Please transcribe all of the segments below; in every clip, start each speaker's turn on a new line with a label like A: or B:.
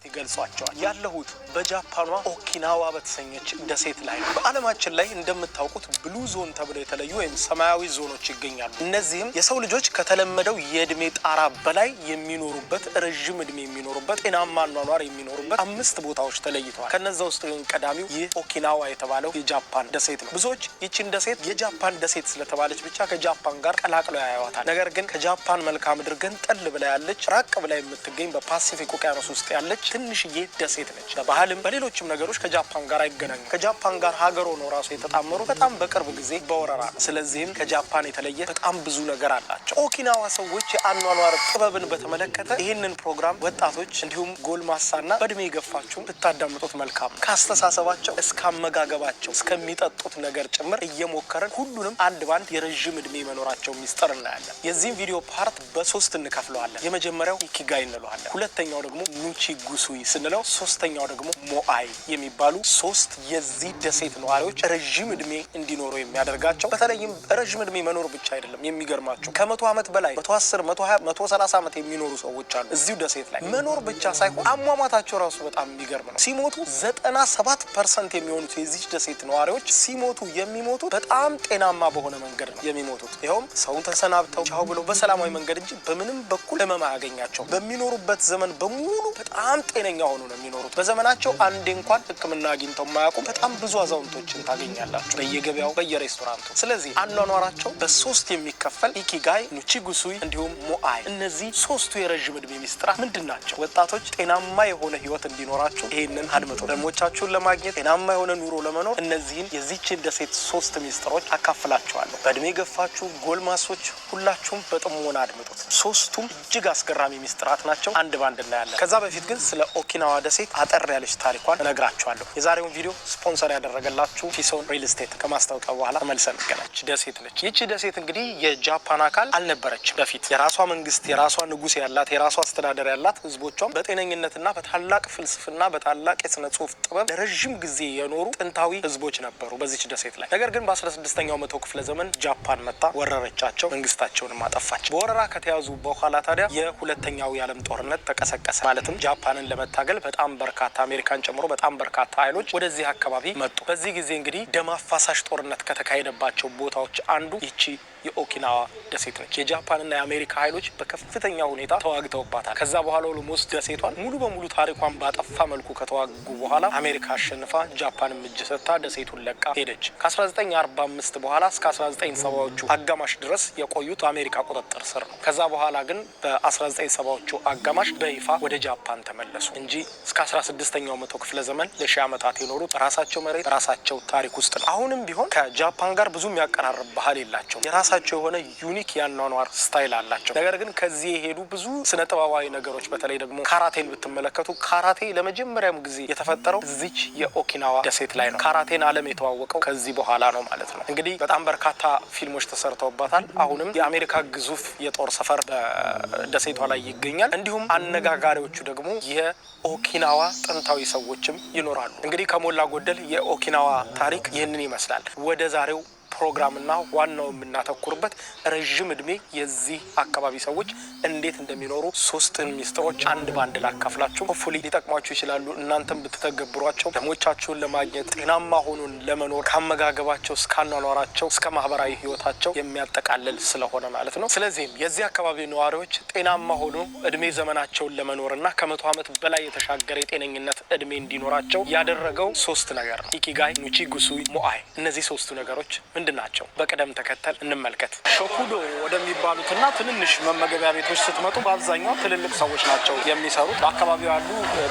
A: ይገልጿቸዋል። ያለሁት በጃፓኗ ኦኪናዋ በተሰኘች ደሴት ላይ ነው። በዓለማችን ላይ እንደምታውቁት blue zone ተብለው የተለዩ ወይም ሰማያዊ ዞኖች ይገኛሉ። እነዚህም የሰው ልጆች ከተለመደው የእድሜ ጣራ በላይ የሚኖሩበት፣ ረዥም እድሜ የሚኖሩበት፣ ጤናማ አኗኗር የሚኖሩበት አምስት ቦታዎች ተለይተዋል። ከነዛ ውስጥ ግን ቀዳሚው ይህ ኦኪናዋ የተባለው የጃፓን ደሴት ነው። ብዙዎች ይችን ደሴት የጃፓን ደሴት ስለተባለች ብቻ ከጃፓን ጋር ቀላቅለው ያዩዋታል። ነገር ግን ከጃፓን መልክዓ ምድር ገንጠል ብላ ያለች፣ ራቅ ብላ የምትገኝ፣ በፓሲፊክ ውቅያኖስ ውስጥ ያለች ትንሽዬ ደሴት ነች። በባህልም በሌሎችም ነገሮች ከጃፓን ጋር አይገናኙም። ከጃፓን ጋር ሀገር ሆነው ራሱ የተጣመሩ በጣም በቅርብ ጊዜ በወረራ ነው። ስለዚህም ከጃፓን የተለየ በጣም ብዙ ነገር አላቸው። ኦኪናዋ ሰዎች የአኗኗር ጥበብን በተመለከተ ይህንን ፕሮግራም ወጣቶች እንዲሁም ጎልማሳና በእድሜ የገፋችሁም ብታዳምጡት መልካም ነው። ከአስተሳሰባቸው እስከ አመጋገባቸው እስከሚጠጡት ነገር ጭምር እየሞከርን ሁሉንም አንድ ባንድ የረዥም እድሜ መኖራቸው ሚስጥር እናያለን። የዚህም ቪዲዮ part በሶስት እንከፍለዋለን። የመጀመሪያው ኢኪጋይ እንለዋለን። ሁለተኛው ደግሞ ኑቺ ጉሱይ ስንለው፣ ሶስተኛው ደግሞ ሞአይ የሚባሉ ሶስት የዚህ ደሴት ነዋሪዎች ረዥም እድሜ እንዲኖሩ የሚያደርጋቸው፣ በተለይም ረዥም እድሜ መኖር ብቻ አይደለም። የሚገርማችሁ ከ100 ዓመት በላይ፣ 110፣ 120፣ 130 ዓመት የሚኖሩ ሰዎች አሉ እዚሁ ደሴት ላይ። መኖር ብቻ ሳይሆን አሟሟታቸው ራሱ በጣም የሚገርም ነው። ሲሞቱ 97% የሚሆኑት የዚች ደሴት ነዋሪዎች ሲሞቱ የሚሞቱት በጣም ጤናማ በሆነ መንገድ ነው የሚሞቱት። ይኸውም ሰውን ተሰናብተው ቻው ብለው በሰላማዊ መንገድ እንጂ በምንም በኩል ህመም አያገኛቸው። በሚኖሩበት ዘመን በሙሉ በጣም ጤነኛ ሆኖ ነው የሚኖሩት። በዘመናቸው አንዴ እንኳን ሕክምና አግኝተው የማያውቁ በጣም ብዙ አዛውንቶችን ታገኛላችሁ በየገበያው፣ በየሬስቶራንቱ። ስለዚህ አኗኗራቸው በሶስት የሚከፈል ኢኪጋይ፣ ኑቺጉሱይ እንዲሁም ሞአይ። እነዚህ ሶስቱ የረዥም እድሜ ሚስጥራት ምንድን ናቸው? ወጣቶች፣ ጤናማ የሆነ ህይወት እንዲኖራችሁ ይህንን አድምጡ። ህልሞቻችሁን ለማግኘት፣ ጤናማ የሆነ ኑሮ ለመኖር እነዚህን የዚችን ደሴት ሶስት ሚስጥሮች አካፍላችኋለሁ። በእድሜ የገፋችሁ ጎልማሶች ሁላችሁም በጥሞና አድምጡት። ሶስቱም እጅግ አስገራሚ ሚስጥራት ናቸው። አንድ ባንድ እናያለን። ከዛ በፊት ግን ስለ ኦኪናዋ ደሴት አጠር ያለች ታሪኳን እነግራችኋለሁ። የዛሬውን ቪዲዮ ስፖንሰር ያደረገላችሁ ፊሶን ሪል ስቴት። ከማስታወቂያ በኋላ ተመልሰን እንገናኝ። ደሴት ነች። ይቺ ደሴት እንግዲህ የጃፓን አካል አልነበረችም በፊት። የራሷ መንግስት፣ የራሷ ንጉስ ያላት፣ የራሷ አስተዳደር ያላት፣ ህዝቦቿም በጤነኝነትና በታላቅ ፍልስፍና፣ በታላቅ የስነ ጽሁፍ ጥበብ ለረዥም ጊዜ የኖሩ ጥንታዊ ህዝቦች ነበሩ በዚች ደሴት ላይ። ነገር ግን በ16ኛው መቶ ክፍለ ዘመን ጃፓን መጥታ ወረረቻቸው፣ መንግስታቸውንም አጠፋች። በወረራ ከተያዙ በኋላ ታዲያ የሁለተኛው የዓለም ጦርነት ተቀሰቀሰ። ማለትም ጃፓንን ለመታገል በጣም በርካታ፣ አሜሪካን ጨምሮ በጣም በርካታ ኃይሎች ወደዚህ አካባቢ መጡ። በዚህ ጊዜ እንግዲህ ደም አፋሳሽ ጦርነት ከተካሄደባቸው ቦታዎች አንዱ ይቺ የኦኪናዋ ደሴት ነች። የጃፓንና የአሜሪካ ኃይሎች በከፍተኛ ሁኔታ ተዋግተውባታል። ከዛ በኋላ almost ደሴቷን ሙሉ በሙሉ ታሪኳን ባጠፋ መልኩ ከተዋጉ በኋላ አሜሪካ አሸንፋ ጃፓንም እጅ ሰጥታ ደሴቱን ለቃ ሄደች። ከ1945 በኋላ እስከ 1970ዎቹ አጋማሽ ድረስ የቆዩት አሜሪካ ቁጥጥር ስር ነው። ከዛ በኋላ ግን በ1970ዎቹ አጋማሽ በይፋ ወደ ጃፓን ተመለሱ እንጂ እስከ 16ኛው መቶ ክፍለ ዘመን ለሺህ ዓመታት የኖሩት በራሳቸው መሬት፣ በራሳቸው ታሪክ ውስጥ ነው። አሁንም ቢሆን ከጃፓን ጋር ብዙ የሚያቀራርብ ባህል የላቸውም። የራሳቸው የሆነ unique ያኗኗር style አላቸው። ነገር ግን ከዚህ የሄዱ ብዙ ስነ ጥበባዊ ነገሮች፣ በተለይ ደግሞ ካራቴን ብትመለከቱ ካራቴ ለመጀመሪያም ጊዜ የተፈጠረው እዚች የኦኪናዋ ደሴት ላይ ነው። ካራቴን ዓለም የተዋወቀው ከዚህ በኋላ ነው ማለት ነው። እንግዲህ በጣም በርካታ ፊልሞች ተሰርተውባታል። አሁንም የአሜሪካ ግዙፍ የጦር ሰፈር በደሴቷ ላይ ይገኛል። እንዲሁም አነጋጋሪዎቹ ደግሞ የኦኪናዋ ጥንታዊ ሰዎችም ይኖራሉ። እንግዲህ ከሞላ ጎደል የኦኪናዋ ታሪክ ይህንን ይመስላል። ወደ ዛሬው ፕሮግራምና ዋናው የምናተኩርበት ረዥም እድሜ የዚህ አካባቢ ሰዎች እንዴት እንደሚኖሩ ሶስት ሚስጥሮች አንድ ባንድ ላካፍላችሁ። Hopefully ሊጠቅሟችሁ ይችላሉ። እናንተም ብትተገብሯቸው ህልሞቻችሁን ለማግኘት፣ ጤናማ ሆኑን ለመኖር፣ ከአመጋገባቸው እስከ አኗኗራቸው እስከ ማህበራዊ ህይወታቸው የሚያጠቃልል ስለሆነ ማለት ነው። ስለዚህም የዚህ አካባቢ ነዋሪዎች ጤናማ ሆኖ እድሜ ዘመናቸውን ለመኖርና ከ100 ዓመት በላይ የተሻገረ የጤነኝነት እድሜ እንዲኖራቸው ያደረገው ሶስት ነገር ነው። ኢኪጋይ፣ ኑቺ ጉሱይ፣ ሞአይ። እነዚህ ሶስቱ ነገሮች ምንድን ናቸው? በቅደም ተከተል እንመልከት። ሾኩዶ ወደሚባሉትና ትንንሽ መመገቢያ ቤቶች ስትመጡ በአብዛኛው ትልልቅ ሰዎች ናቸው የሚሰሩት። በአካባቢው ያሉ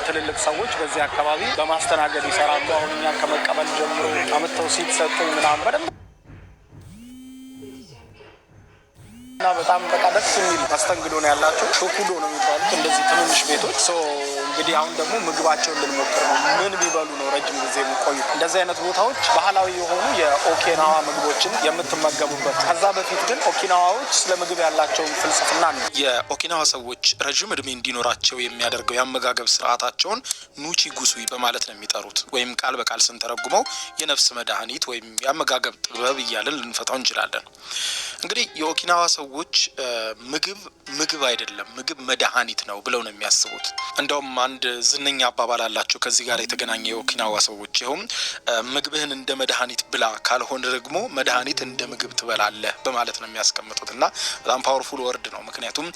A: ትልልቅ ሰዎች በዚህ አካባቢ በማስተናገድ ይሰራሉ። አሁን እኛ ከመቀበል ጀምሮ አምጥተው seat ሰጡኝ ምናምን በደንብ እና በጣም በቃ ደስ የሚል መስተንግዶ ነው ያላቸው። ሾኩዶ ነው የሚባሉት እንደዚህ ትንንሽ ቤቶች። So እንግዲህ አሁን ደግሞ ምግባቸውን ልንሞክር ነው። ምን ቢበሉ ነው ረጅም ጊዜ የሚቆዩ? እንደዚህ አይነት ቦታዎች ባህላዊ የሆኑ የኦኪናዋ ምግቦችን የምትመገቡበት። ከዛ በፊት ግን ኦኪናዋዎች ስለ ምግብ ያላቸውን ፍልስፍና ነው። የኦኪናዋ ሰዎች ረዥም እድሜ እንዲኖራቸው የሚያደርገው የአመጋገብ ስርዓታቸውን ኑቺ ጉሱይ በማለት ነው የሚጠሩት። ወይም ቃል በቃል ስንተረጉመው የነፍስ መድኃኒት ወይም የአመጋገብ ጥበብ እያልን ልንፈታው እንችላለን። እንግዲህ የኦኪናዋ ሰዎች ሰዎች ምግብ ምግብ አይደለም፣ ምግብ መድኃኒት ነው ብለው ነው የሚያስቡት። እንደውም አንድ ዝነኛ አባባል አላቸው ከዚህ ጋር የተገናኘ የኦኪናዋ ሰዎች፣ ይኸውም ምግብህን እንደ መድኃኒት ብላ፣ ካልሆነ ደግሞ መድኃኒት እንደ ምግብ ትበላለህ በማለት ነው የሚያስቀምጡት እና በጣም powerful word ነው። ምክንያቱም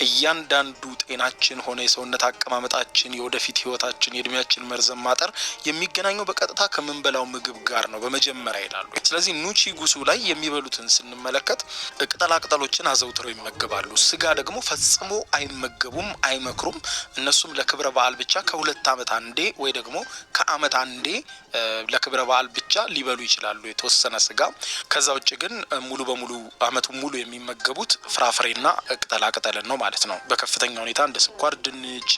A: እያንዳንዱ ጤናችን ሆነ የሰውነት አቀማመጣችን፣ የወደፊት ህይወታችን፣ የእድሜያችን መርዘም ማጠር የሚገናኘው በቀጥታ ከምንበላው ምግብ ጋር ነው በመጀመሪያ ይላሉ። ስለዚህ ኑቺ ጉሱ ላይ የሚበሉትን ስንመለከት ቅጠላ ቅጠሎችን አዘውትረው ይመገባሉ። ስጋ ደግሞ ፈጽሞ አይመገቡም፣ አይመክሩም። እነሱም ለክብረ በዓል ብቻ ከ2 ዓመት አንዴ ወይ ደግሞ ከአመት አንዴ ለክብረ በዓል ብቻ ሊበሉ ይችላሉ የተወሰነ ስጋ። ከዛ ውጭ ግን ሙሉ በሙሉ አመቱን ሙሉ የሚመገቡት ፍራፍሬና ቅጠላ ቅጠልን ነው ማለት ነው። በከፍተኛ ሁኔታ እንደ ስኳር ድንች፣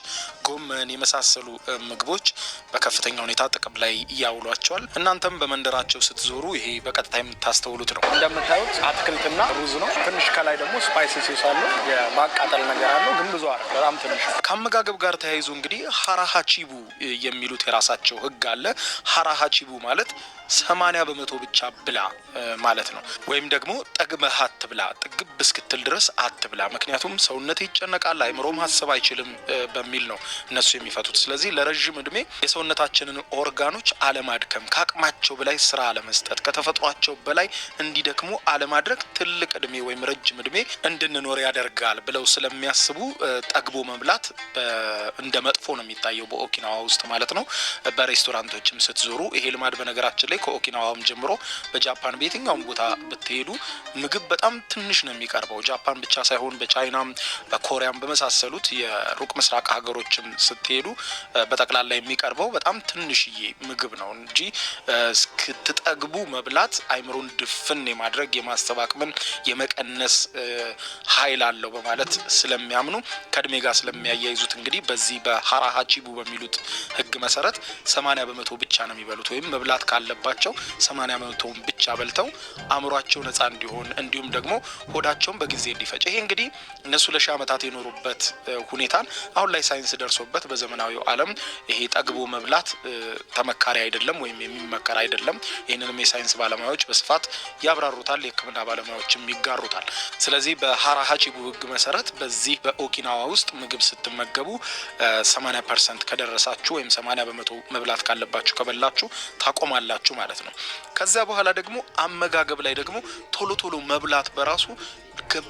A: ጎመን የመሳሰሉ ምግቦች በከፍተኛ ሁኔታ ጥቅም ላይ ያውሏቸዋል። እናንተም በመንደራቸው ስትዞሩ ይሄ በቀጥታ የምታስተውሉት ነው።
B: እንደምታዩት አትክልትና ሩዝ ነው። ትንሽ ከላይ ደግሞ spicy sauce አለው። የማቃጠል ነገር አለው፣ ግን ብዙ አይደለም፣ በጣም ትንሽ ነው።
A: ከአመጋገብ ጋር ተያይዞ እንግዲህ ሀራሃቺቡ የሚሉት የራሳቸው ህግ አለ። ሀራሃቺቡ ማለት 80% ብቻ ብላ ማለት ነው። ወይም ደግሞ ጠግበህ አትብላ፣ ጥግብ እስክትል ድረስ አትብላ። ምክንያቱም ሰውነት ይጨነቃል፣ አይምሮ ማሰብ አይችልም በሚል ነው እነሱ የሚፈቱት። ስለዚህ ለረዥም እድሜ የሰውነታችንን ኦርጋኖች አለማድከም፣ ከአቅማቸው በላይ ስራ አለመስጠት፣ ከተፈጥሯቸው በላይ እንዲደክሙ አለማድረግ ትልቅ እድሜ ወይም ረጅም እድሜ እንድንኖር ያደርጋል ብለው ስለሚያስቡ ጠግቦ መብላት እንደ መጥፎ ነው የሚታየው በኦኪናዋ ውስጥ ማለት ነው። በሬስቶራንቶችም ስትዞሩ ይሄ ልማድ በነገራችን ላይ ከኦኪናዋም ጀምሮ በጃፓን በየትኛውም ቦታ ብትሄዱ ምግብ በጣም ትንሽ ነው የሚቀርበው። ጃፓን ብቻ ሳይሆን በቻይናም በኮሪያም በመሳሰሉት የሩቅ ምስራቅ ሀገሮችም ስትሄዱ በጠቅላላ የሚቀርበው በጣም ትንሽዬ ምግብ ነው እንጂ እስክትጠግቡ መብላት አይምሮን ድፍን የማድረግ፣ የማሰብ አቅምን የመቀነስ ኃይል አለው በማለት ስለሚያምኑ፣ ከእድሜ ጋር ስለሚያያይዙት እንግዲህ በዚህ በሀራሃቺቡ በሚሉት ህግ መሰረት 80% ብቻ ነው የሚበሉት፣ ወይም መብላት ካለባቸው 80%ውን ብቻ በልተው አእምሯቸው ነጻ እንዲሆን እንዲሁም ደግሞ ሆዳቸውን በጊዜ እንዲፈጭ። ይሄ እንግዲህ እነሱ ለሺህ ዓመታት የኖሩበት ሁኔታን አሁን ላይ ሳይንስ ደርሶበት በዘመናዊው ዓለም ይሄ ጠግቦ መብላት ተመካሪ አይደለም ወይም የሚመከር አይደለም። ይህንንም የሳይንስ ባለሙያዎች በስፋት ያብራሩታል፣ የሕክምና ባለሙያዎችም ይጋሩታል። ስለዚህ በሀራሃቺቡ ህግ መሰረት በዚህ በኦኪናዋ ውስጥ ምግብ ስትመገቡ 80% ከደረሳችሁ ወይም 80% መብላት ካለባችሁ ከበላችሁ ታቆማላችሁ ማለት ነው። ከዚያ በኋላ ደግሞ አመጋገብ ላይ ደግሞ ቶሎ ቶሎ መብላት በራሱ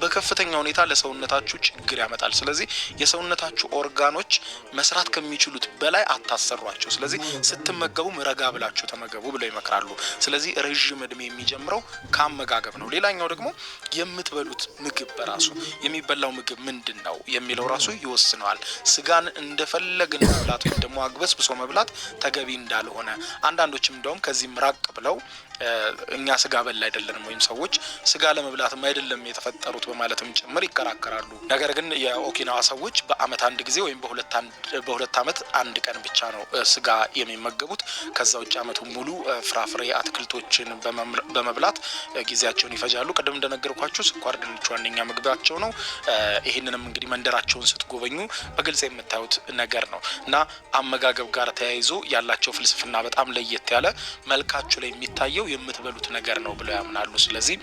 A: በከፍተኛ ሁኔታ ለሰውነታችሁ ችግር ያመጣል። ስለዚህ የሰውነታችሁ ኦርጋኖች መስራት ከሚችሉት በላይ አታሰሯቸው። ስለዚህ ስትመገቡም ረጋ ብላችሁ ተመገቡ ብለው ይመክራሉ። ስለዚህ ረዥም እድሜ የሚጀምረው ከአመጋገብ ነው። ሌላኛው ደግሞ የምትበሉት ምግብ በራሱ፣ የሚበላው ምግብ ምንድን ነው የሚለው ራሱ ይወስነዋል። ስጋን እንደፈለግን መብላት ወይም ደግሞ አግበስብሶ መብላት ተገቢ እንዳልሆነ፣ አንዳንዶችም እንደውም ከዚህም ራቅ ብለው እኛ ስጋ በል አይደለንም ወይም ሰዎች ስጋ ለመብላትም አይደለም የተፈጠሩት በማለትም ጭምር ይከራከራሉ። ነገር ግን የኦኪናዋ ሰዎች በአመት አንድ ጊዜ ወይም በ2 አመት አንድ ቀን ብቻ ነው ስጋ የሚመገቡት። ከዛ ውጭ አመቱን ሙሉ ፍራፍሬ፣ አትክልቶችን በመብላት ጊዜያቸውን ይፈጃሉ። ቅድም እንደነገርኳችሁ ስኳር ድንች ዋነኛ ምግባቸው ነው። ይህንንም እንግዲህ መንደራቸውን ስትጎበኙ በግልጽ የምታዩት ነገር ነው እና አመጋገብ ጋር ተያይዞ ያላቸው ፍልስፍና በጣም ለየት ያለ፣ መልካችሁ ላይ የሚታየው የምትበሉት ነገር ነው ብለው ያምናሉ። ስለዚህ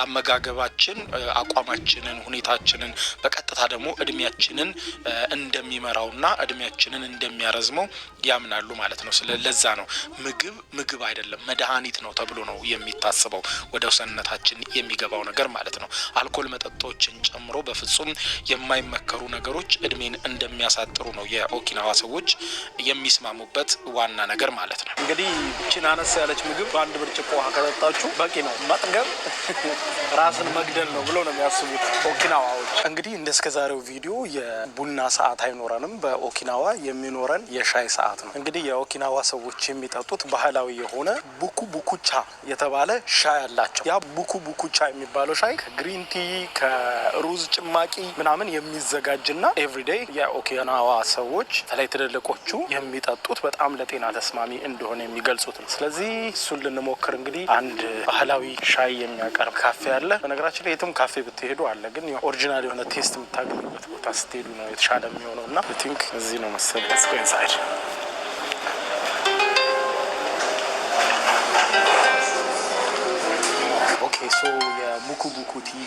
A: አመጋገባችን አቋማችንን፣ ሁኔታችንን፣ በቀጥታ ደግሞ እድሜያችንን እንደሚመራውና እድሜያችንን እንደሚያረዝመው ያምናሉ ማለት ነው። ለዛ ነው ምግብ ምግብ አይደለም፣ መድኃኒት ነው ተብሎ ነው የሚታሰበው፣ ወደ ሰውነታችን የሚገባው ነገር ማለት ነው። አልኮል መጠጦችን ጨምሮ በፍጹም የማይመከሩ ነገሮች እድሜን እንደሚያሳጥሩ ነው የኦኪናዋ ሰዎች የሚስማሙበት ዋና ነገር ማለት ነው።
B: እንግዲህ ይችን አነስ ያለች ምግብ በአንድ ብርጭቆ ውሃ ከጠጣችሁ በቂ ነው። መጥገብ ራስን መግደል ነው ብሎ ነው የሚያስቡት ኦኪናዋዎች። እንግዲህ እንደ እስከዛሬው ቪዲዮ የቡና ሰዓት አይኖረንም። በኦኪናዋ የሚኖረን የሻይ ሰዓት ነው። እንግዲህ የኦኪናዋ ሰዎች የሚጠጡት ባህላዊ የሆነ ቡኩ ቡኩቻ የተባለ ሻይ አላቸው። ያ ቡኩ ቡኩቻ የሚባለው ሻይ ከ green tea፣ ከሩዝ ጭማቂ ምናምን የሚዘጋጅና everyday የኦኪናዋ ሰዎች በተለይ ትልልቆቹ የሚጠጡት፣ በጣም ለጤና ተስማሚ እንደሆነ የሚገልጹት ነው። ስለዚህ እሱን ልንሞክር እንግዲህ አንድ ባህላዊ ሻይ የሚያቀርብ ካፌ አለ። በነገራችን ላይ የትም ካፌ ብትሄዱ አለ፣ ግን original የሆነ taste የምታገኙበት ቦታ ስትሄዱ ነው የተሻለ የሚሆነው እና I think እዚህ ነው መሰለኝ። Let's go inside. Okay. Okay, so የቡኩ ቡኩ tea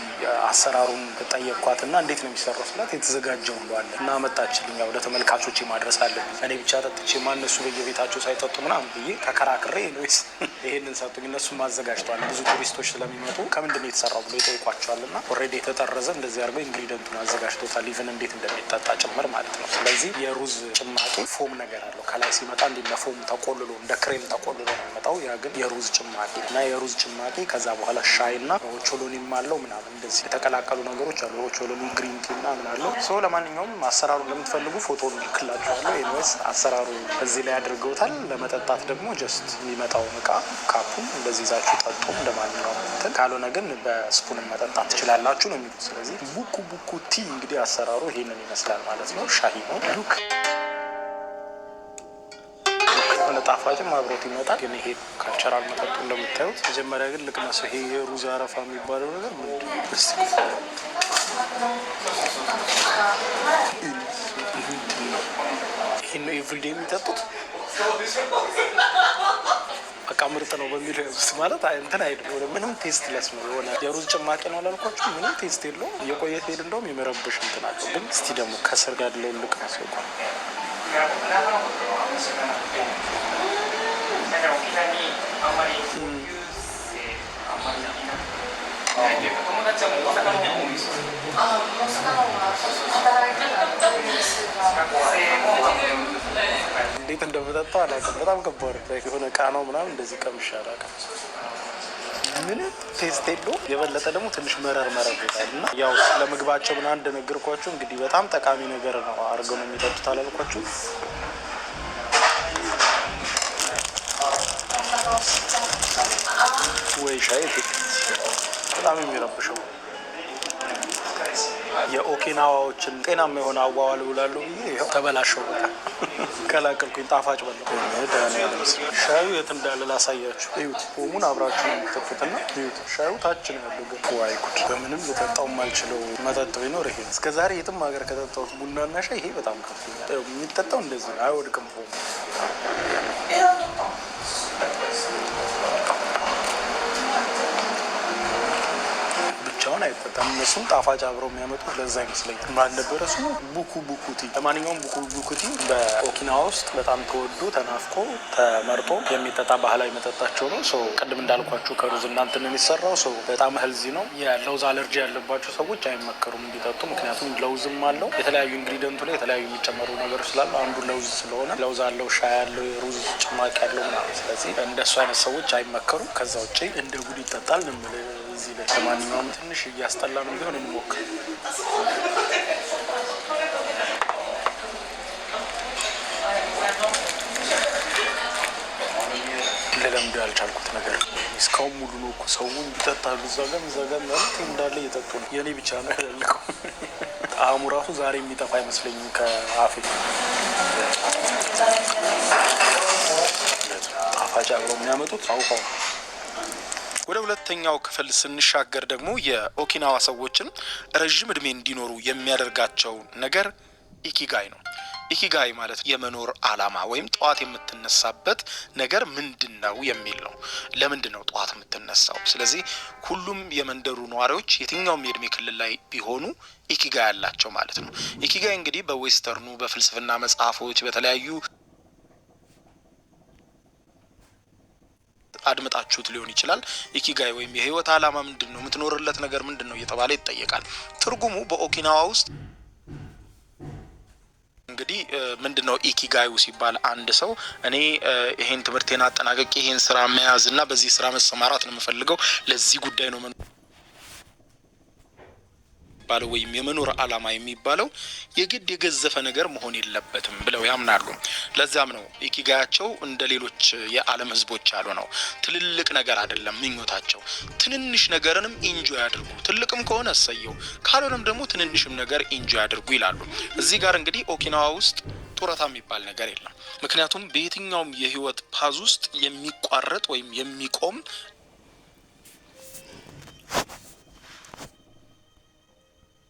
B: አሰራሩን ጠየቅኳት እና እንዴት ነው የሚሰራው ስላት የተዘጋጀ ሁሉ አለ እና አመጣችልኝ። ያው ለተመልካቾች ማድረስ አለብኝ፣ እኔ ብቻ ጠጥቼ ማ እነሱ በየቤታቸው ሳይጠጡ ምናምን ብዬ ተከራክሬ anyways ይሄንን ሰጡኝ። እነሱም አዘጋጅተዋል። ብዙ ቱሪስቶች ስለሚመጡ ከምንድን ነው የተሰራው ብሎ ይጠይቋቸዋል እና already የተጠረዘ እንደዚህ አድርገው ingredient ኡን አዘጋጅቶታል። Even እንዴት እንደሚጠጣ ጭምር ማለት ነው። ስለዚህ የሩዝ ጭማቂ foam ነገር አለው። ከላይ ሲመጣ እንዲህ እንደ foam ተቆልሎ፣ እንደ ክሬም ተቆልሎ ነው የሚመጣው። ያ ግን የሩዝ ጭማቂ እና የሩዝ ጭማቂ ከዛ በኋላ ሻይ እና ኦቾሎኒም አለው ምናምን፣ እንደዚህ የተቀላቀሉ ነገሮች አሉ። ኦቾሎኒ፣ green tea ምናምን አለው። So ለማንኛውም አሰራሩን ለምትፈልጉ ፎቶ ልክላችኋለሁ። Anyways አሰራሩ እዚህ ላይ አድርገውታል። ለመጠጣት ደግሞ just የሚመጣውን እቃ cup ኡን እንደዚህ ይዛችሁ ጠጡ እንደማንኛውም እንትን፣ ካልሆነ ግን በ spoon መጠጣት ትችላላችሁ ነው የሚሉት። ስለዚህ ቡኩ ቡኩ tea እንግዲህ አሰራሩ ይሄንን ይመስላል ማለት ነው። ሻሂ ነው። Look፣ የሆነ ጣፋጭም አብሮት ይመጣል። ግን ይሄ cultural መጠጡ እንደምታዩት። መጀመሪያ ግን ልቅመሰው። ይሄ የሩዝ አረፋ የሚባለው ነገር ምንድን ነው? እስቲ ምንድን ነው? ይሄን ነው everyday የሚጠጡት። በቃ ምርጥ ነው በሚል ያዙት ማለት እንትን አይልም። የሆነ ምንም tasteless ነው። የሆነ የሩዝ ጭማቂ ነው አላልኳችሁ? ምንም taste የለውም። የቆየ ሲሄድ እንደውም የመረበሽ እንትን አለው። ግን እስቲ ደግሞ ከስር ያለውን ልቅመሰው።
C: だから沖縄にあんまり同級生あんまりいないというか、友達はもう大阪の方が多いんですよ。
D: あ、大阪の方が働いてた同級生が。
C: 学生もまあ大阪
B: እንዴት እንደምጠጣው አላውቅም። በጣም ከባድ ነው። የሆነ እቃ ነው ምናምን እንደዚህ ቀምሼ አላውቅም። ምንም taste የለውም። የበለጠ ደግሞ ትንሽ መረር መረር ይላል እና ያው ለምግባቸው ምናምን እንደነገርኳችሁ እንግዲህ በጣም ጠቃሚ ነገር ነው አድርገው ነው የሚጠጡት አላልኳችሁ? ወይ ሻይ በጣም የሚረብሸው የኦኪናዋዎችን ጤናማ የሆነ አዋዋል ብላለሁ ብዬ ይኸው ተበላሸው። በቃ ቀላቀልኩኝ። ጣፋጭ በላሁ። ሻዩ የት እንዳለ ላሳያችሁ። እዩት። Foam ኡን አብራችሁ ነው የምትጠጡትና እዩት። ሻዩ ታች ነው ያለው። ግን ዋይ ጉድ! በምንም ልጠጣው የማልችለው መጠጥ ቢኖር ይሄ ነው። እስከዛሬ የትም ሀገር ከጠጣሁት ቡናና ሻይ ይሄ በጣም ከፍቶኛል። የሚጠጣው እንደዚህ ነው፣ አይወድቅም foam ኡ። ብቻውን አይጠጣም። እነሱም ጣፋጭ አብረው የሚያመጡት ለዛ ይመስለኛል። ማን ነበረ ስሙ? ቡኩ ቡኩ tea። ለማንኛውም ቡኩ ቡኩ tea በኦኪናዋ ውስጥ በጣም ተወዶ፣ ተናፍቆ፣ ተመርጦ የሚጠጣ ባህላዊ መጠጣቸው ነው። So ቅድም እንዳልኳችሁ ከሩዝ እና እንትን ነው የሚሰራው። So በጣም healthy ነው። የለውዝ አለርጂ ያለባቸው ሰዎች አይመከሩም እንዲጠጡ። ምክንያቱም ለውዝም አለው፣ የተለያዩ ingredient ኡ ላይ የተለያዩ የሚጨመሩ ነገሮች ስላሉ አንዱ ለውዝ ስለሆነ ለውዝ አለው፣ ሻይ አለው፣ የሩዝ ጭማቂ አለው ምናምን። ስለዚህ እንደሱ አይነት ሰዎች አይመከሩም። ከዛ ውጭ እንደ ጉድ ይጠጣል ነው የምልህ እዚህ ላይ። ለማንኛውም ትንሽ እያስጠላ ነው ቢሆን እንሞክር። ልለምዶ ያልቻልኩት ነገር እስካሁን ሙሉ ነው እኮ፣ ሰው ይጠጣሉ። እዛ ጋም እዛ ጋም ያሉት እንዳለ እየጠጡ ነው። የኔ ብቻ ነው ያላለቀው። ጣዕሙ ራሱ ዛሬ የሚጠፋ አይመስለኝም ከአፌ። ጣፋጭ አብረው የሚያመጡት አውቀው ነው።
A: ወደ ሁለተኛው ክፍል ስንሻገር ደግሞ የኦኪናዋ ሰዎችን ረዥም እድሜ እንዲኖሩ የሚያደርጋቸው ነገር ኢኪጋይ ነው። ኢኪጋይ ማለት የመኖር አላማ ወይም ጠዋት የምትነሳበት ነገር ምንድን ነው የሚል ነው። ለምንድን ነው ጠዋት የምትነሳው? ስለዚህ ሁሉም የመንደሩ ነዋሪዎች የትኛውም የእድሜ ክልል ላይ ቢሆኑ ኢኪጋይ አላቸው ማለት ነው። ኢኪጋይ እንግዲህ በ western ኡ በፍልስፍና መጽሐፎች በተለያዩ አድምጣችሁት ሊሆን ይችላል። ኢኪጋይ ወይም የህይወት ዓላማ ምንድን ነው፣ የምትኖርለት ነገር ምንድን ነው እየተባለ ይጠየቃል። ትርጉሙ በኦኪናዋ ውስጥ እንግዲህ ምንድን ነው ኢኪጋዩ ሲባል አንድ ሰው እኔ ይሄን ትምህርቴን አጠናቅቄ ይሄን ስራ መያዝ እና በዚህ ስራ መሰማራት ነው የምፈልገው፣ ለዚህ ጉዳይ ነው የሚባለው ወይም የመኖር ዓላማ የሚባለው የግድ የገዘፈ ነገር መሆን የለበትም ብለው ያምናሉ። ለዚያም ነው ኢኪጋያቸው እንደ ሌሎች የዓለም ህዝቦች ያሉ ነው። ትልልቅ ነገር አይደለም ምኞታቸው። ትንንሽ ነገርንም enjoy ያድርጉ። ትልቅም ከሆነ እሰየው፣ ካልሆነም ደግሞ ትንንሽም ነገር enjoy ያድርጉ ይላሉ። እዚህ ጋር እንግዲህ ኦኪናዋ ውስጥ ጡረታ የሚባል ነገር የለም። ምክንያቱም በየትኛውም የህይወት path ውስጥ የሚቋረጥ ወይም የሚቆም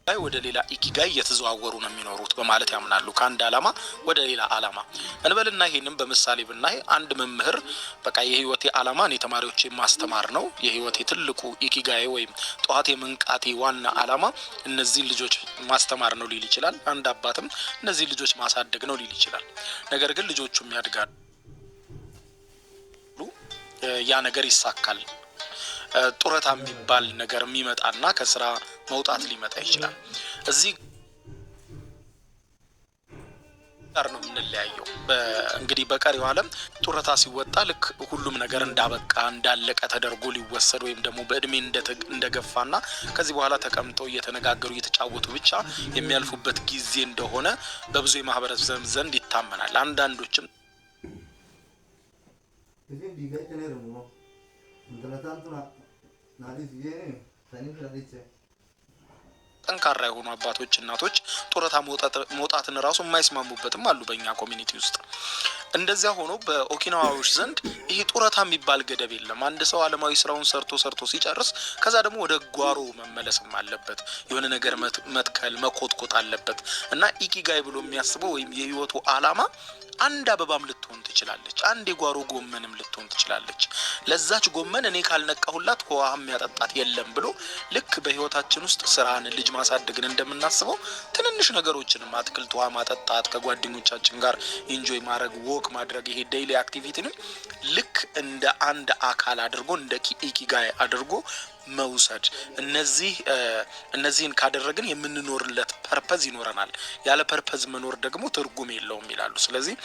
A: ወደ ሌላ ኢኪጋይ እየተዘዋወሩ ነው የሚኖሩት በማለት ያምናሉ። ከአንድ ዓላማ ወደ ሌላ ዓላማ እንበልና ይሄንም በምሳሌ ብናይ አንድ መምህር በቃ የህይወቴ ዓላማ እኔ ተማሪዎቼ ማስተማር ነው፣ የህይወቴ ትልቁ ኢኪጋይ ወይም ጠዋት የመንቃቴ ዋና ዓላማ እነዚህን ልጆች ማስተማር ነው ሊል ይችላል። አንድ አባትም እነዚህን ልጆች ማሳደግ ነው ሊል ይችላል። ነገር ግን ልጆቹም ያድጋሉ፣ ያ ነገር ይሳካል። ጡረታ የሚባል ነገር የሚመጣና ከስራ መውጣት ሊመጣ ይችላል። እዚህ ጋር ነው የምንለያየው። እንግዲህ በቀሪው ዓለም ጡረታ ሲወጣ ልክ ሁሉም ነገር እንዳበቃ፣ እንዳለቀ ተደርጎ ሊወሰድ ወይም ደግሞ በእድሜ እንደገፋና ከዚህ በኋላ ተቀምጠው እየተነጋገሩ፣ እየተጫወቱ ብቻ የሚያልፉበት ጊዜ እንደሆነ በብዙ የማህበረሰብ ዘንድ ይታመናል። አንዳንዶችም
E: Isin dhiigaa itti heerumu intala taantu naadhiis jeen saniif naadhiche.
A: ጠንካራ የሆኑ አባቶች፣ እናቶች ጡረታ መውጣትን ራሱ የማይስማሙበትም አሉ በእኛ community ውስጥ። እንደዚያ ሆኖ በኦኪናዋዎች ዘንድ ይሄ ጡረታ የሚባል ገደብ የለም። አንድ ሰው አለማዊ ስራውን ሰርቶ ሰርቶ ሲጨርስ ከዛ ደግሞ ወደ ጓሮ መመለስም አለበት። የሆነ ነገር መትከል፣ መኮትኮት አለበት እና ኢኪጋይ ብሎ የሚያስበው ወይም የህይወቱ አላማ አንድ አበባም ልትሆን ትችላለች። አንድ የጓሮ ጎመንም ልትሆን ትችላለች። ለዛች ጎመን እኔ ካልነቃሁላት ውሃ የሚያጠጣት የለም ብሎ ልክ በህይወታችን ውስጥ ስራን፣ ልጅ ማሳደግን እንደምናስበው ትንንሽ ነገሮችንም አትክልት ውሃ ማጠጣት፣ ከጓደኞቻችን ጋር enjoy ማድረግ፣ walk ማድረግ፣ ይሄ daily activity ንም ልክ እንደ አንድ አካል አድርጎ፣ እንደ ኢኪጋይ አድርጎ መውሰድ። እነዚህን ካደረግን የምንኖርለት purpose ይኖረናል። ያለ purpose መኖር ደግሞ ትርጉም የለውም ይላሉ። ስለዚህ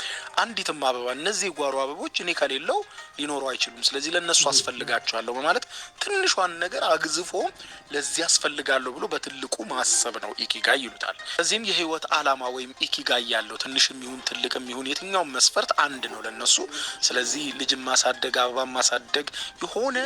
A: አንዲትም አበባ፣ እነዚህ የጓሮ አበቦች እኔ ከሌለሁ ሊኖሩ አይችሉም። ስለዚህ ለእነሱ አስፈልጋቸዋለሁ በማለት ትንሿን ነገር አግዝፎ ለዚህ አስፈልጋለሁ ብሎ በትልቁ ማሰብ ነው ኢኪጋይ ይሉታል። ስለዚህም የህይወት አላማ ወይም ኢኪጋይ ያለው ትንሽም ይሁን ትልቅም ይሁን የትኛውም መስፈርት አንድ ነው ለነሱ። ስለዚህ ልጅን ማሳደግ፣ አበባን ማሳደግ የሆነ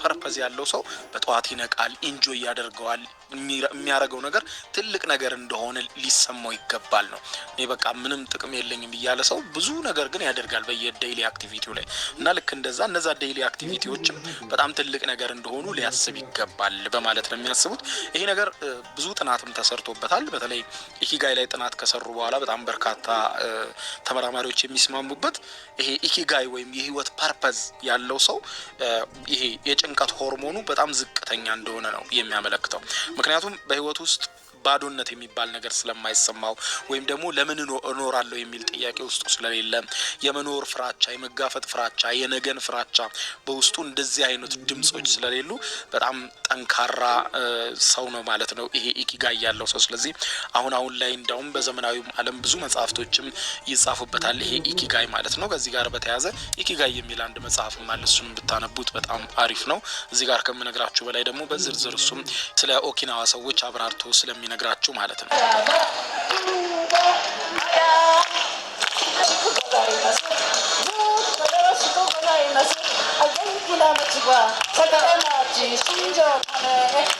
A: purpose ያለው ሰው በጠዋት ይነቃል፣ enjoy ያደርገዋል። የሚያደርገው ነገር ትልቅ ነገር እንደሆነ ሊሰማው ይገባል ነው። እኔ በቃ ምንም ጥቅም የለኝም እያለ ሰው ብዙ ነገር ግን ያደርጋል በየ daily activity ው ላይ እና ልክ እንደዛ እነዛ daily activity ዎችም በጣም ትልቅ ነገር እንደሆኑ ሊያስብ ይገባል በማለት ነው የሚያስቡት። ይሄ ነገር ብዙ ጥናትም ተሰርቶበታል። በተለይ ኢኪጋይ ላይ ጥናት ከሰሩ በኋላ በጣም በርካታ ተመራማሪዎች የሚስማሙበት ይሄ ኢኪጋይ ወይም የህይወት purpose ያለው ሰው ይሄ የጭንቀት ሆርሞኑ በጣም ዝቅተኛ እንደሆነ ነው የሚያመለክተው። ምክንያቱም በህይወት ውስጥ ባዶነት የሚባል ነገር ስለማይሰማው ወይም ደግሞ ለምን እኖራለሁ የሚል ጥያቄ ውስጡ ስለሌለ፣ የመኖር ፍራቻ፣ የመጋፈጥ ፍራቻ፣ የነገን ፍራቻ በውስጡ እንደዚህ አይነት ድምጾች ስለሌሉ በጣም ጠንካራ ሰው ነው ማለት ነው ይሄ ኢኪጋይ ያለው ሰው። ስለዚህ አሁን አሁን ላይ እንዲያውም በዘመናዊው ዓለም ብዙ መጽሐፍቶችም ይጻፉበታል ይሄ ኢኪጋይ ማለት ነው። ከዚህ ጋር በተያያዘ ኢኪጋይ የሚል አንድ መጽሐፍም አለ። እሱን ብታነቡት በጣም አሪፍ ነው። እዚህ ጋር ከምነግራችሁ በላይ ደግሞ በዝርዝር እሱም ስለ ኦኪናዋ ሰዎች አብራርቶ ስለሚነግራችሁ ማለት ነው።
D: ございます。ずっとよろしくございます。あ、元気な町は栄町、新庄亀、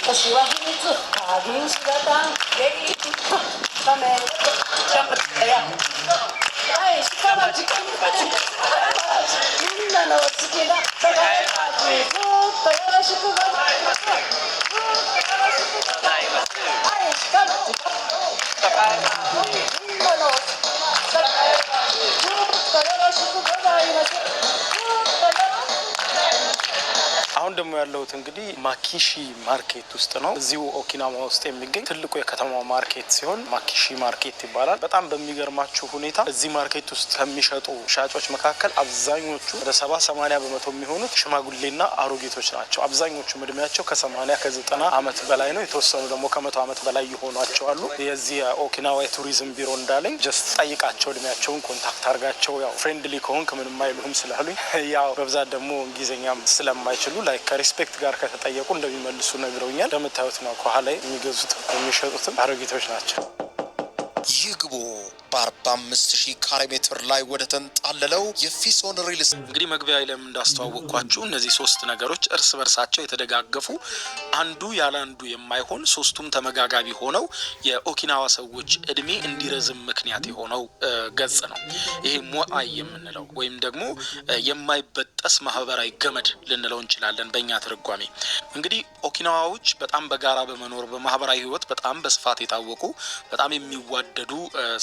D: 年は秘密、鍵しがたん、元気と亀、や。はい、鹿町、金町、みんなの好きな栄町、ずっとよろしくございます。ずっとよろしくございます。はい、鹿町、みんなの好きな栄町、ずっとよろしくございます。ずっとよろしくございます。
B: አሁን ደግሞ ያለሁት እንግዲህ ማኪሺ market ውስጥ ነው። እዚሁ ኦኪናዋ ውስጥ የሚገኝ ትልቁ የከተማው market ሲሆን ማኪሺ market ይባላል። በጣም በሚገርማችሁ ሁኔታ እዚህ market ውስጥ ከሚሸጡ ሻጮች መካከል አብዛኞቹ ወደ 70-80% የሚሆኑት ሽማግሌና አሮጊቶች ናቸው። አብዛኞቹም እድሜያቸው ከ80፣ ከ90 ዓመት በላይ ነው። የተወሰኑ ደግሞ ከ100 ዓመት በላይ የሆኗቸው አሉ። የዚህ የኦኪናዋ የቱሪዝም ቢሮ እንዳለኝ just ጠይቃቸው፣ እድሜያቸውን contact አድርጋቸው፣ ያው friendly ከሆንክ ምንም አይሉህም ስላሉኝ፣ ያው በብዛት ደግሞ እንግሊዝኛም ስለማይችሉ like ከ respect ጋር ከተጠየቁ እንደሚመልሱ ነግረውኛል። እንደምታዩት ነው፣ ከኋላ ላይ የሚገዙትም የሚሸጡትም አሮጊቶች ናቸው።
A: ይህ ግቡ ተውቦ በ45,000 ካሬ ሜትር ላይ ወደ ተንጣለለው የፊሶን ሪል እንግዲህ መግቢያ ላይም እንዳስተዋወቅኳችሁ እነዚህ ሶስት ነገሮች እርስ በርሳቸው የተደጋገፉ፣ አንዱ ያለ አንዱ የማይሆን፣ ሶስቱም ተመጋጋቢ ሆነው የኦኪናዋ ሰዎች እድሜ እንዲረዝም ምክንያት የሆነው ገጽ ነው። ይሄ ሞአይ የምንለው ወይም ደግሞ የማይበጠስ ማህበራዊ ገመድ ልንለው እንችላለን በእኛ ትርጓሜ። እንግዲህ ኦኪናዋዎች በጣም በጋራ በመኖር በማህበራዊ ህይወት በጣም በስፋት የታወቁ፣ በጣም የሚዋደዱ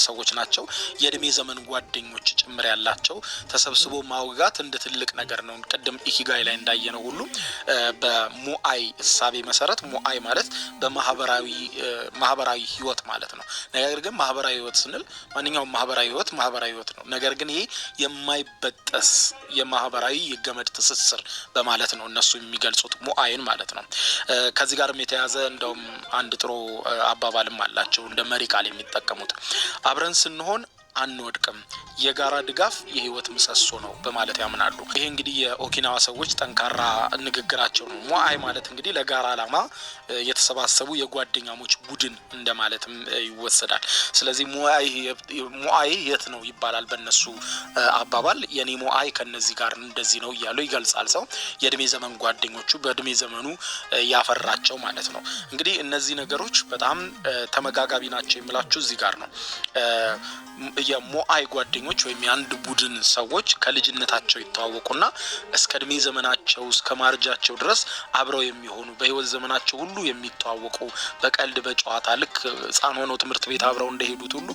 A: ሰዎች ናቸው። የእድሜ ዘመን ጓደኞች ጭምር ያላቸው፣ ተሰብስቦ ማውጋት እንደ ትልቅ ነገር ነው። ቅድም ኢኪጋይ ላይ እንዳየነው ሁሉ በሞአይ እሳቤ መሰረት ሞአይ ማለት በማህበራዊ ማህበራዊ ህይወት ማለት ነው። ነገር ግን ማህበራዊ ህይወት ስንል ማንኛውም ማህበራዊ ህይወት ማህበራዊ ህይወት ነው። ነገር ግን ይሄ የማይበጠስ የማህበራዊ የገመድ ትስስር በማለት ነው እነሱ የሚገልጹት ሞአይን ማለት ነው። ከዚህ ጋርም የተያዘ እንደውም አንድ ጥሩ አባባልም አላቸው እንደ መሪ ቃል የሚጠቀሙት፣ "አብረን ስንሆን አንወድቅም፣ የጋራ ድጋፍ የህይወት ምሰሶ ነው" በማለት ያምናሉ። ይሄ እንግዲህ የኦኪናዋ ሰዎች ጠንካራ ንግግራቸው ነው። ሞአይ ማለት እንግዲህ ለጋራ ዓላማ የተሰባሰቡ የጓደኛሞች ቡድን እንደማለትም ይወሰዳል። ስለዚህ ሞአይ የት ነው ይባላል በእነሱ አባባል። የኔ ሞአይ ከነዚህ ጋር እንደዚህ ነው እያሉ ይገልጻል ሰው፣ የእድሜ ዘመን ጓደኞቹ፣ በእድሜ ዘመኑ ያፈራቸው ማለት ነው። እንግዲህ እነዚህ ነገሮች በጣም ተመጋጋቢ ናቸው የምላችሁ እዚህ ጋር ነው። የሞአይ ጓደኞች ወይም የአንድ ቡድን ሰዎች ከልጅነታቸው ይተዋወቁና እስከ እድሜ ዘመናቸው፣ እስከ ማርጃቸው ድረስ አብረው የሚሆኑ፣ በህይወት ዘመናቸው ሁሉ የሚተዋወቁ፣ በቀልድ በጨዋታ ልክ ህፃን ሆነው ትምህርት ቤት አብረው እንደሄዱት ሁሉ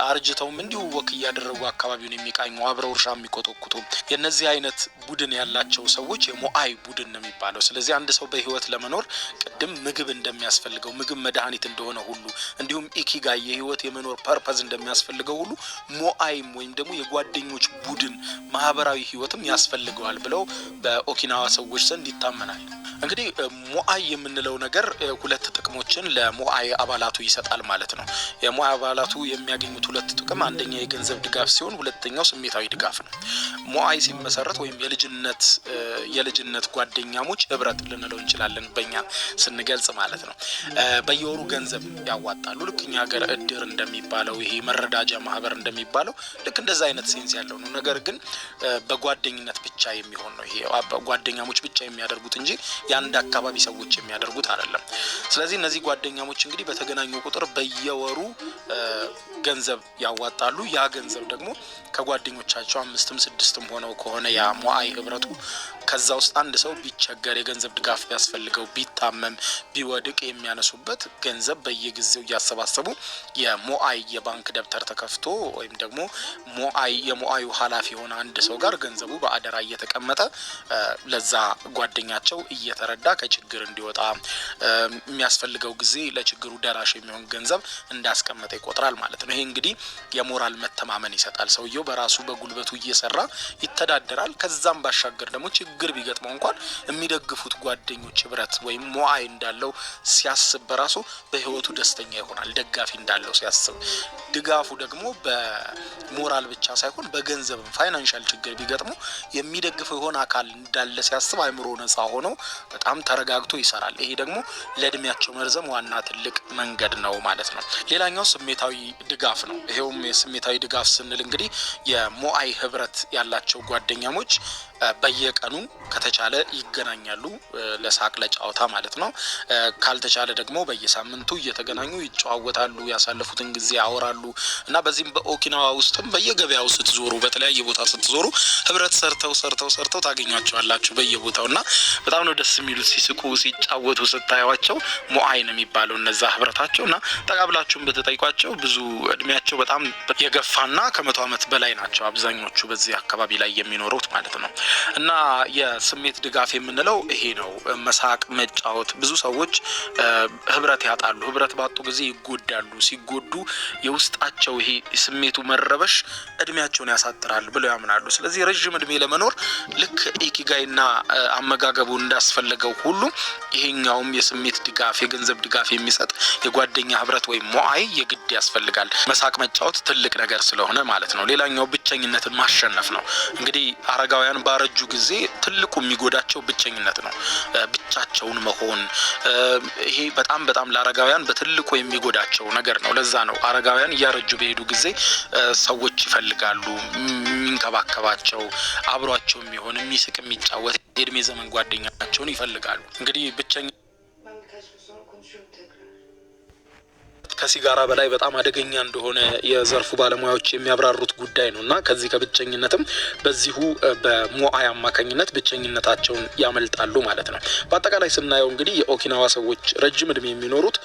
A: አርጅተውም እንዲሁ walk እያደረጉ አካባቢውን የሚቃኙ፣ አብረው እርሻ የሚኮተኩቱ፣ የነዚህ አይነት ቡድን ያላቸው ሰዎች የሞአይ ቡድን ነው የሚባለው። ስለዚህ አንድ ሰው በህይወት ለመኖር ቅድም ምግብ እንደሚያስፈልገው፣ ምግብ መድኃኒት እንደሆነ ሁሉ፣ እንዲሁም ኢኪጋይ የህይወት የመኖር purpose እንደሚያስፈልገው ሁሉ ሞአይም ወይም ደግሞ የጓደኞች ቡድን ማህበራዊ ህይወትም ያስፈልገዋል ብለው በኦኪናዋ ሰዎች ዘንድ ይታመናል። እንግዲህ ሞአይ የምንለው ነገር ሁለት ጥቅሞችን ለሞአይ አባላቱ ይሰጣል ማለት ነው። የሞአይ አባላቱ የሚያገኙት ሁለት ጥቅም አንደኛ የገንዘብ ድጋፍ ሲሆን ሁለተኛው ስሜታዊ ድጋፍ ነው። ሞአይ ሲመሰረት ወይም የልጅነት ጓደኛሞች ህብረት ልንለው እንችላለን በእኛ ስንገልጽ ማለት ነው። በየወሩ ገንዘብ ያዋጣሉ። ልክ እኛ ሀገር እድር እንደሚባለው፣ ይሄ መረዳጃ ማህበር እንደሚባለው ልክ እንደዛ አይነት sense ያለው ነው። ነገር ግን በጓደኝነት ብቻ የሚሆን ነው። ይሄ ጓደኛሞች ብቻ የሚያደርጉት እንጂ የአንድ አካባቢ ሰዎች የሚያደርጉት አይደለም። ስለዚህ እነዚህ ጓደኛሞች እንግዲህ በተገናኙ ቁጥር በየወሩ ገንዘብ ያዋጣሉ። ያ ገንዘብ ደግሞ ከጓደኞቻቸው አምስትም ስድስትም ሆነው ከሆነ ያ ሞአይ ህብረቱ፣ ከዛ ውስጥ አንድ ሰው ቢቸገር፣ የገንዘብ ድጋፍ ቢያስፈልገው፣ ቢታመም፣ ቢወድቅ የሚያነሱበት ገንዘብ በየጊዜው እያሰባሰቡ የሞአይ የባንክ ደብተር ተከፍቶ ወይም ደግሞ ሞአይ የሞአዩ ኃላፊ የሆነ አንድ ሰው ጋር ገንዘቡ በአደራ እየተቀመጠ ለዛ ጓደኛቸው እየተረዳ ከችግር እንዲወጣ የሚያስፈልገው ጊዜ ለችግሩ ደራሽ የሚሆን ገንዘብ እንዳስቀመጠ ይቆጥራል ማለት ነው። ይሄ እንግዲህ የሞራል መተማመን ይሰጣል። ሰውየው በራሱ በጉልበቱ እየሰራ ይተዳደራል። ከዛም ባሻገር ደግሞ ችግር ቢገጥመው እንኳን የሚደግፉት ጓደኞች ህብረት ወይም ሞአይ እንዳለው ሲያስብ በራሱ በህይወቱ ደስተኛ ይሆናል። ደጋፊ እንዳለው ሲያስብ፣ ድጋፉ ደግሞ በሞራል ብቻ ሳይሆን በገንዘብም financial ችግር ቢገጥመው የሚደግፈው የሆነ አካል እንዳለ ሲያስብ አይምሮ ነጻ ሆኖ በጣም ተረጋግቶ ይሰራል። ይሄ ደግሞ ለእድሜያቸው መርዘም ዋና ትልቅ መንገድ ነው ማለት ነው። ሌላኛው ስሜታዊ ድጋፍ ነው። ይሄውም የስሜታዊ ድጋፍ ስንል እንግዲህ የሞአይ ህብረት ያላቸው ጓደኛሞች በየቀኑ ከተቻለ ይገናኛሉ፣ ለሳቅ ለጨዋታ ማለት ነው። ካልተቻለ ደግሞ በየሳምንቱ እየተገናኙ ይጨዋወታሉ፣ ያሳለፉትን ጊዜ ያወራሉ እና በዚህም በኦኪናዋ ውስጥም በየገበያው ስትዞሩ፣ በተለያየ ቦታ ስትዞሩ ህብረት ሰርተው ሰርተው ሰርተው ታገኟቸዋላችሁ በየቦታው። እና በጣም ነው ደስ የሚሉት፣ ሲስቁ ሲጫወቱ ስታዩዋቸው። ሞአይ ነው የሚባለው እነዛ ህብረታቸው። እና ጠጋ ብላችሁም ብትጠይቋቸው ብዙ እድሜያቸው በጣም የገፋና ከ100 ዓመት በላይ ናቸው አብዛኞቹ በዚህ አካባቢ ላይ የሚኖሩት ማለት ነው። እና የስሜት ድጋፍ የምንለው ይሄ ነው። መሳቅ፣ መጫወት። ብዙ ሰዎች ህብረት ያጣሉ። ህብረት ባጡ ጊዜ ይጎዳሉ። ሲጎዱ የውስጣቸው ይሄ ስሜቱ መረበሽ እድሜያቸውን ያሳጥራል ብለው ያምናሉ። ስለዚህ ረዥም እድሜ ለመኖር ልክ ኢኪጋይና አመጋገቡ እንዳስፈለገው ሁሉ ይሄኛውም የስሜት ድጋፍ፣ የገንዘብ ድጋፍ የሚሰጥ የጓደኛ ህብረት ወይም ሞአይ የግድ ያስፈልጋል። መሳቅ መጫወት ትልቅ ነገር ስለሆነ ማለት ነው። ሌላኛው
B: ሌላኛው ብቸኝነትን ማሸነፍ ነው። እንግዲህ አረጋውያን ባረጁ ጊዜ ትልቁ የሚጎዳቸው ብቸኝነት ነው። ብቻቸውን መሆን፣ ይሄ በጣም በጣም ለአረጋውያን በትልቁ የሚጎዳቸው ነገር ነው። ለዛ ነው አረጋውያን እያረጁ በሄዱ ጊዜ ሰዎች ይፈልጋሉ፣ የሚንከባከባቸው፣ አብሯቸው የሚሆን፣ የሚስቅ፣ የሚጫወት የእድሜ ዘመን ጓደኛቸውን ይፈልጋሉ። እንግዲህ ብቸኝ
F: Ben birkaç gün sonra konuşurum tekrar.
B: ከሲጋራ በላይ በጣም አደገኛ እንደሆነ የዘርፉ ባለሙያዎች የሚያብራሩት ጉዳይ ነው እና ከዚህ ከብቸኝነትም በዚሁ በሞአይ አማካኝነት ብቸኝነታቸውን ያመልጣሉ ማለት ነው። በአጠቃላይ ስናየው እንግዲህ የኦኪናዋ ሰዎች ረጅም እድሜ የሚኖሩት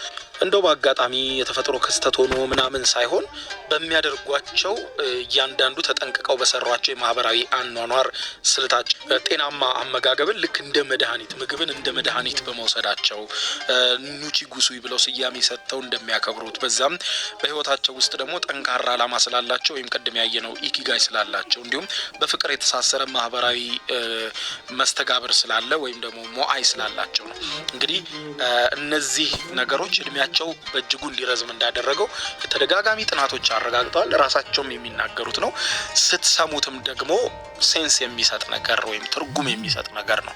B: እንደው በአጋጣሚ የተፈጥሮ ክስተት ሆኖ ምናምን ሳይሆን በሚያደርጓቸው እያንዳንዱ ተጠንቅቀው በሰሯቸው የማህበራዊ አኗኗር ስልታቸው፣ ጤናማ አመጋገብን ልክ እንደ መድኃኒት፣ ምግብን እንደ መድኃኒት በመውሰዳቸው፣ ኑቺ ጉሱይ ብለው ስያሜ ሰጥተው እንደሚያከብሩት፣ በዛም በህይወታቸው ውስጥ ደግሞ ጠንካራ ዓላማ ስላላቸው ወይም ቅድም ያየነው ኢኪጋይ ስላላቸው፣ እንዲሁም በፍቅር የተሳሰረ ማህበራዊ መስተጋብር ስላለ ወይም ደግሞ ሞአይ ስላላቸው ነው። እንግዲህ እነዚህ ነገሮች እድሜያቸው በእጅጉ እንዲረዝም እንዳደረገው ተደጋጋሚ ጥናቶች አረጋግጠዋል። ራሳቸውም የሚናገሩት ነው። ስትሰሙትም ደግሞ sense የሚሰጥ ነገር ወይም ትርጉም የሚሰጥ ነገር ነው።